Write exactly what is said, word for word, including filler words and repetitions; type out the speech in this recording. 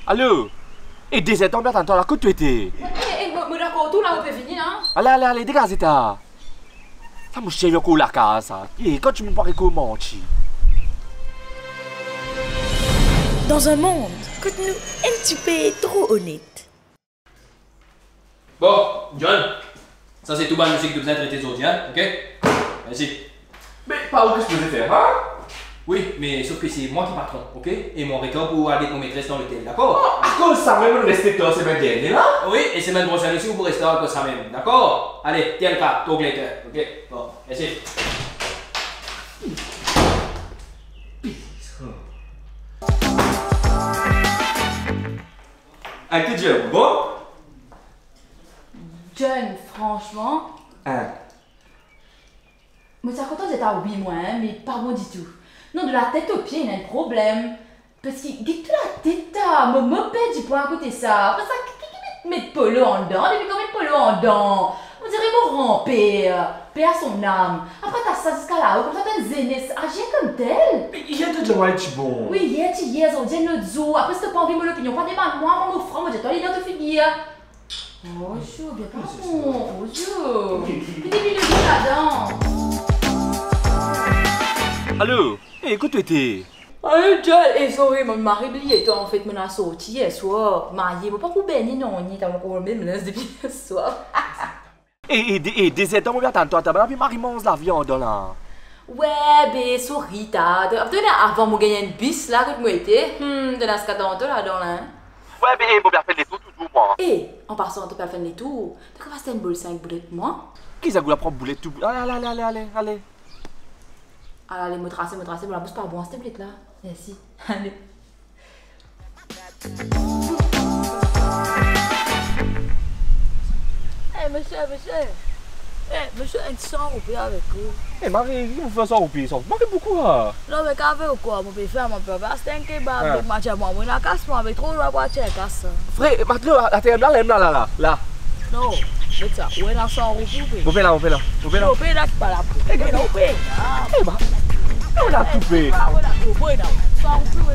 Alo? E, dezertan mo pe atann twa la, kot to ete? E, e, mo, mo dakor tou la, mo pe vini la. Ale, ale, ale, degaze ta. Sa mo chersh ankor lakaz sa. E, kan dimoun pa rekomanti. Dans un monde kot nou enn tipe tro onet. Bon, John, sa se tou bann dosie ki to bizin trete zordi, hein, ok? Mersi. Me pa ou ki sipoze fer, hein? Wi, me sof ki se mwa ki patron, ok? E mo anretar pou al get mo metres dan lotel, dakor? Oh, akoz sa mem, nou reste tar semenn dernie la? Wi, e semenn prosenn osi, ou pou reste akoz sa mem, dakor? Ale, tienn le ka, talk later, ok? Bon, mersi. Arete dir, bon? John, fransman, hein? Mo ti a kontan dir twa wi, mwa, hein, me pa bon ditou. Non, de latet o pie, ena enn problem. Parski get to latet ta, mo, mo perdi pwa akote sa. Apre sa, ki, ki, ki met, met Polo andan? Depi kan met Polo andan? On dirait mo ranpe, paix à son âme. Apre ta sa ziska lao, koumsa to enn zenes, azir koumtel. Me yer to dir mwa li ti bon. Wi, yer ti yer, zordi enn lot zour. Apre si to pa anvi mo lopinion, pa demann mwa, mwa mo fran, mo dir twa li dan to figir. Oh, Zo, bien pa bon. Oh, Zo. Ki depi nou ladan? Alo? E, kot to ete? Alo, John, e, sorry, mo mari bliye twa, anfet, mo ena sorti yer swar. Maye, mo pa pou beni non, ni ta mo ankor mem linz depi yer swar. E, e, de, e, dezertan mo pe atann twa, ta bann ape mari manz lavian dan la. Wi, be, sorry, ta, ta, to ena avan mo gagn enn bis la, kot mo ete, hmm, to ena ziska tanto ladan la, hein. Wi, be, e, mo pe al fer enn letour touzour, mwa. E, an pasan, to pe al fer enn letour, to kapav aste enn bol sink boulet pou mwa? Ki sa gou la pran boulet tou? Ale, ale, ale, ale, ale, ale. Ale, ale, mo trase, mo trase, mo labous pa bon, aste boulet la. Mersi. Ale. Eh, misie, misie. Eh, misie, enn san roupi avek ou. Eh, mari, ki pou fer san roupi, sa? Mank boukou, la. Non, me kave ou kwa, mo pe fer, mo pe aste enn kebab, ah, avek matie mwa, mo ena kas, mwa, me tro lwa pou aste kas, sa. Fre, matlo, ater la, la, la, la, la. Non, met sa, ou ena san roupi, ou pe. Mo pe la, mo pe la, mo pe la. Ou pe la, ki pa la pou. Eh, non, ou pe. Eh, ba, ou la toupe. Ah, ou la toupe, non. San roupi,